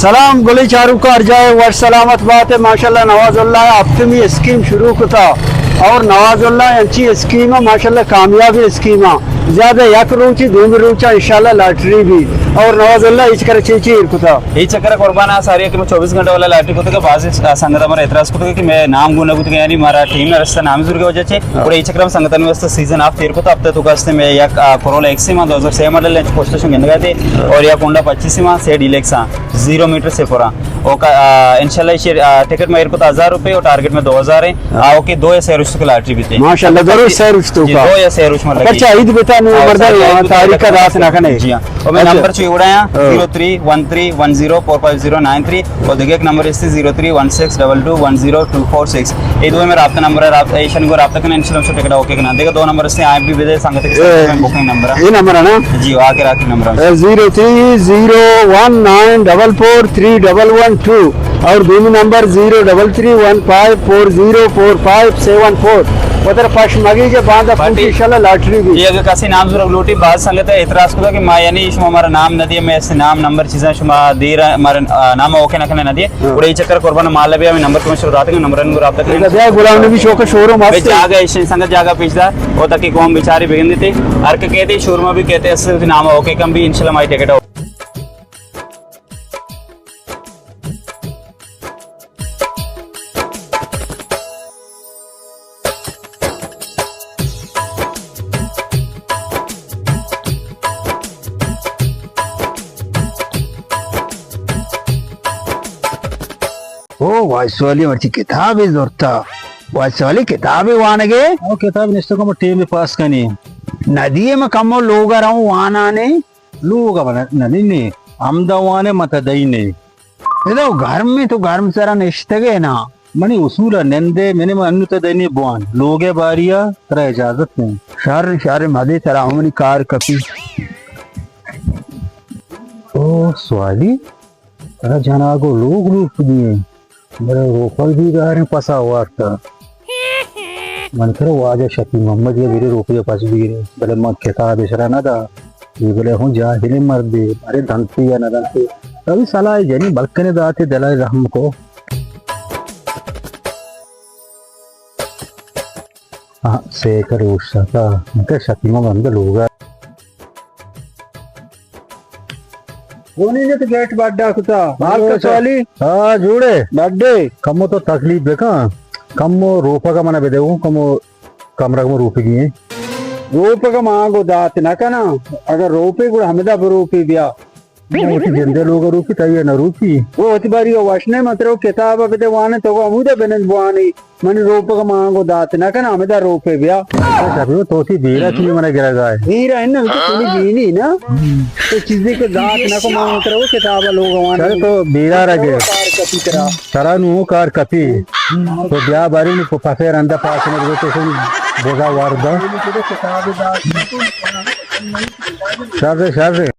سلام گلیں چاروکاں، ہر جاہ وش سلامت بات ئے۔ ماشاءاللہ نواز اللہ ہفتمی اسکیم شروع کتا اور نواز اللہ انچی اسکیم ہے، ماشاءاللہ کامیابی اسکیم ہے۔ زیادہ یک روچی، دومی روچا انشاءاللہ لاٹری بھی۔ اور نواز اللہ اے چکر چی چی ایر کتا؟ اے چکر قربان آ ساری کہ میں چوبیس گھنٹہ والا لاٹری کتا کہ بعض سنگت ہمارا اعتراض کتا کہ میں نام گونا کتا، یعنی ہمارا ٹیم نہ رستا نام زور کی وجہ سے۔ اور اے چکر ہم سنگتاں نے واسطے سیزن آف تیر کتا، ہفتہ تو کستے میں یک، آ، کرولا ایکس ما دو ہزار سہ ماڈل ہے، پوسٹیشن گندگا تھے، اور یک ہونڈا پچیس ما سے ڈیلکس ہاں، زیرو میٹر سے پورا۔ اوکا، آ، انشاءاللہ یہ، آ، ٹکٹ میں ایر کتا ہزار روپے اور ٹارگٹ میں دو ہزار ہے۔ آ، اوکے، دو یا سہ روچ تک لاٹری بھی تھے۔ ماشاءاللہ، ضرور سہ روچ تو جی، کا۔ دو یا سہ روچ میں لگی۔ پرچہ عید بتا نو ہاں، مردہ ساری عید بتا تاریخ کا دات نہ کنے۔ جی ہاں۔ اور میں اچھا۔ نمبر چوئی اڑایا، ہاں۔ Zero three one three one zero four five zero nine three, اور دیگه ایک نمبر اس zero three one six double two one zero two four six. اے دوئیں میں رابطہ نمبر ہے، رابطہ، ایشن کو رابطہ کرنا، انشاءاللہ ہم ٹکٹ اوکے کرنا۔ دیگه دو نمبر اس سے آئیں بھی بدے سنگت کے اے، بکنگ نمبر ہے۔ اے نمبر ہے نا؟ جی، آ کے راکھی نمبر ہے۔ اے، zero three zero one nine double four three double one two اور دومی number zero double three one five four zero four five seven four. وتر پش مگی جے باندا پوچی انشاءاللہ لاٹری بھی۔ جی، اگر کسی نام زور لوٹی، بعض سنگت اعتراض کو کہ ما یعنی شما ہمارا نام نہ دیے، میں اس نام نمبر چیزاں شما دے رہا، ہمارا، آ، نام اوکے نہ کرنے نہ دیے۔ ہاں۔ اور اے چکر قربان مال بھی ہمیں نمبر تمہیں شروع آتے نمبر ان کو رابطہ کریں۔ اے غلام نبی شوق شوروم بھائی ہستے۔ جاگہ ایشن سنگت جاگہ پیش دار، وہ تاکہ قوم بیچاری بگن دیتے۔ ہر کے کہتے شورما بھی کہتے ہیں، صرف نام اوکے کم بھی انشاءاللہ ہماری ٹکٹ ہو۔ او وائس والی مرچی کتابے زرتا۔ وائس والی کتابے وانگے؟ او کتاب نشتہ کو ٹیم پاس کنی۔ ندی میں کمو لوگ رہوں وانانے۔ لوگ بنا ندی نے۔ ہمدا وانے مت دئی نے۔ ادا گرم میں تو گرم سرا نشتگے نا۔ منی اصول ء نندے، منی من انو تہ دنی بوان۔ لوگ ء باری ء ترا اجازت نہیں۔ شر، شر مدے ترا ہم منی کار کپی۔ او سوالی، ترا جناگو لوگ لوگ دیے۔ بلے روپل بیگاریں پسا وارتا۔ من کرا واجہ شفیع محمد یا میرے روپے پس بیگرے۔ بلے من کتاب اشرا نہ دا۔ اے بلے ہوں جاہلیں مردے، ارے دنتے یا نہ دنتے۔ ابھی صلاح جنی بلکنے داتے دلائے رحم کو۔ ہاں، سیکل اوشتاتا، انکہ شتیما بند لوگا۔ گونی نے تو گیٹ بڈا کتا، حال کا سوالی؟ ہاں، جوڑے۔ بڈے۔ کمو تو تکلیف بکن، کمو روپا کا منا بدے، کمو کمرہ گوں روپی گی ایں۔ روپگ ء مانگ ء دات نہ کناں۔ اگاں روپے گڑا ہمدا بروپی بیا۔ وتی جندے لوگ ء روپی، تئی ء نہ روپی۔ او وتی باری ء وش نہ، من ترا کتاب ء بدے وانیں، تو ہمودا بنند بوانی۔ من روپگ ء مانگ ء دات نہ کناں، ہمدا روپے بیا۔ شبیو تو تی بیرا چی من گرگا ہے۔ بیرا ہے نا، تو تنی بینی نا۔ تو چیزے کہ دات نہ کو، من ترا کتاب ء لوگ ء وانیں۔ تو بیرا رگے۔ کار کپی ترا۔ ترا نوں کار کپی۔ تو بیا باری نوں پسے رندا پاس نہ بگو تو سن بوزا واردا۔ شر، شر۔